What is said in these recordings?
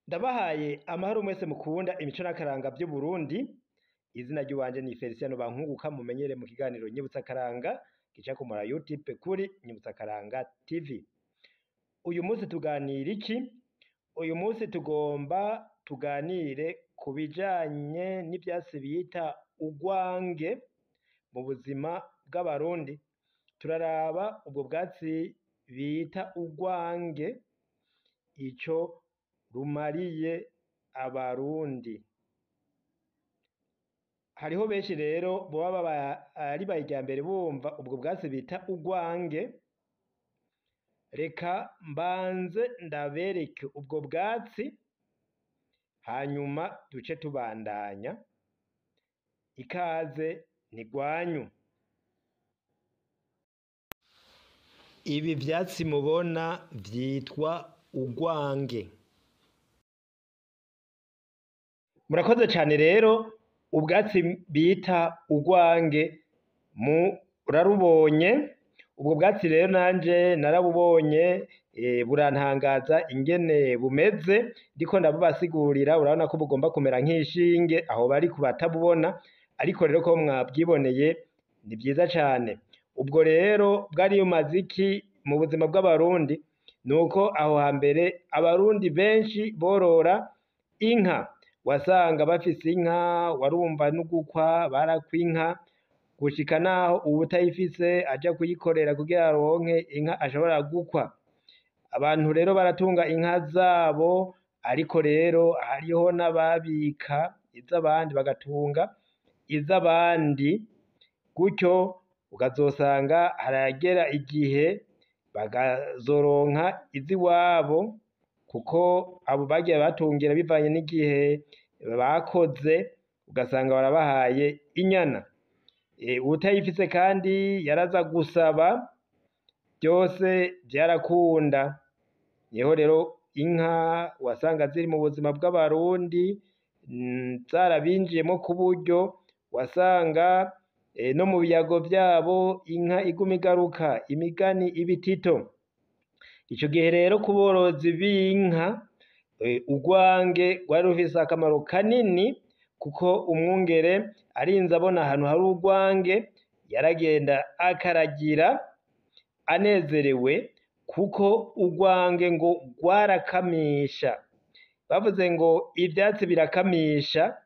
Ndabahaye amahoro mwese mukunda imico n'akaranga vy'Uburundi, izina ry'iwanje ni Feliciano Bankunguka mumenyere mu kiganiro Nyibutsa Akaranga gica ku mura YouTube kuri Nyibutsa Akaranga TV. Uyu munsi tuganira iki? Uyu munsi tugomba tuganire ku bijanye n'ivyatsi bita urwange mu buzima bw'Abarundi. Turaraba ubwo bwatsi bita urwange ico rumariye Abarundi. Hariho benshi rero boba ari bayijambere bumva ubwo bwatsi bita urwange, reka mbanze ndabereke ubwo bwatsi hanyuma duce tubandanya. Ikaze ni rwanyu. Ibi vyatsi mubona vyitwa urwange. Murakoze cane rero, ubwatsi bita urwange murarubonye. Ubwo bwatsi rero nanje narabubonye, burantangaza ingene bumeze, ndiko ndabubasigurira. Urabona ko bugomba kumera nk'ishinge aho bari ku batabubona, ariko rero ko mwabwiboneye ni vyiza cane. Ubwo rero bwari bumaze iki mu buzima bw'Abarundi? Nuko aho hambere Abarundi benshi borora inka, wasanga bafise inka, warumva n'ugukwa barakwa inka, gushika naho uwutayifise aja kuyikorera kugira aronke inka ashobora gukwa. Abantu rero baratunga inka zabo, ariko rero hariho n'ababika iz'abandi bagatunga iz'abandi, gutyo ukazosanga haragera igihe bakazoronka iz'iwabo, kuko abo bagiye batungira bivanye n'igihe bakoze, ugasanga barabahaye inyana. Uwutayifise kandi yaraza gusaba, vyose vyarakunda. Niho rero inka wasanga ziri mu buzima bw'Abarundi, zarabinjiyemwo kuburyo wasanga no mu biyago vyabo inka iguma igaruka, imigani ibitito. Ico gihe rero ku borozi b'inka, urwange rwari rufise akamaro kanini, kuko umwungere arinze abona ahantu hari urwange yaragenda akaragira anezerewe, kuko urwange ngo rwarakamisha. Bavuze ngo ivyatsi birakamisha,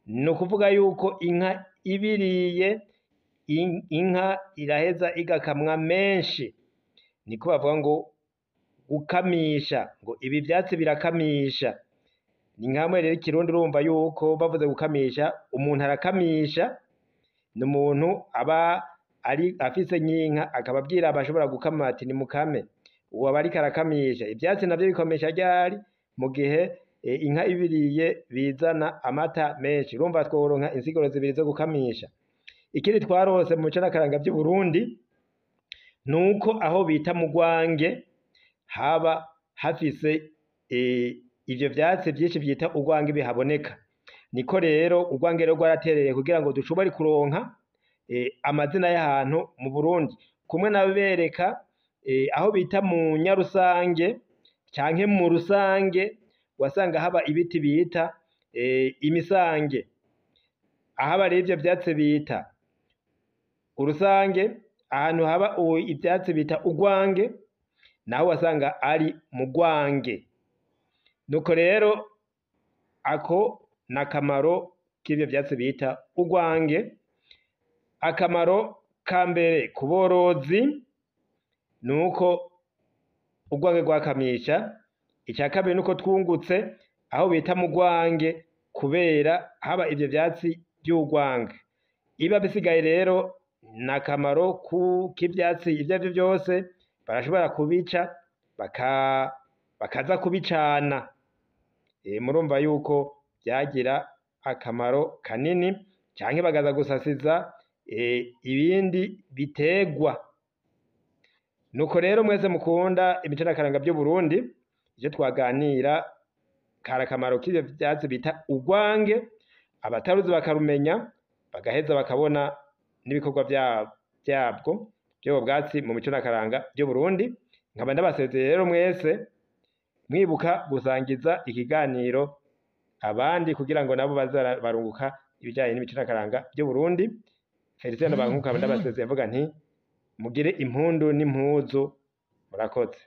ni ukuvuga yuko inka ibiriye, inka iraheza igakamwa menshi. Niko bavuga ngo gukamisha, ngo ibi vyatsi birakamisha. Ni nkamwe rero ikirundi urumva yuko bavuze gukamisha, umuntu arakamisha, ni umuntu aba ari afise nk'inka akaba abwira abashobora gukama ati nimukame, uwo aba ariko arakamisha. Ivyatsi navyo bikamisha ryari? Mu gihe inka ibiriye bizana amata menshi. Urumva tworonka insiguro zibiri zo gukamisha. Ikindi twarose mu mico n'akaranga vy'Uburundi, nuko aho bita mu rwange haba hafise ivyo vyatsi vyinshi vyita urwange bihaboneka. Niko rero urwange rero rwaraterereye kugira ngo dushobore kuronka amazina y'ahantu mu Burundi. Kumwe nabereka aho bita mu Nyarusange canke mu Rusange, wasanga haba ibiti bita imisange. Ahaba rero ivyo vyatsi bita urusange, ahantu haba ivyatsi bita urwange, naho wasanga ari mu rwange. Nuko rero ako n'akamaro k'ivyo vyatsi bita urwange. Akamaro ka mbere ku borozi nuko urwange rwakamisha. Ica kabiri nuko twungutse aho bita mu rwange kubera haba ivyo vyatsi vy'urwange. Ibiba bisigaye rero n'akamaro k'ivyatsi ivyo arivyo vyose, barashobora kubica bakaza kubicana. Murumva yuko vyagira akamaro kanini, canke bakaza gusasiza ibindi biterwa. Nuko rero mwese mukunda imico n'akaranga vy'Uburundi, ivyo twaganira kari akamaro k'ivyo vyatsi bita urwange, abataruzi bakarumenya bagaheza bakabona n'ibikorwa vyabwo vy'ubwo bwatsi mu mico n'akaranga vy'Uburundi. Nkaba ndabasezeye rero mwese. Mwibuka gusangiza ikiganiro abandi kugira ngo nabo baze barunguka ibijanye n'imico n'akaranga vy'Uburundi. Felicien Bankuka ndabasezeye mvuga nti mugire impundu n'impuzu, murakoze.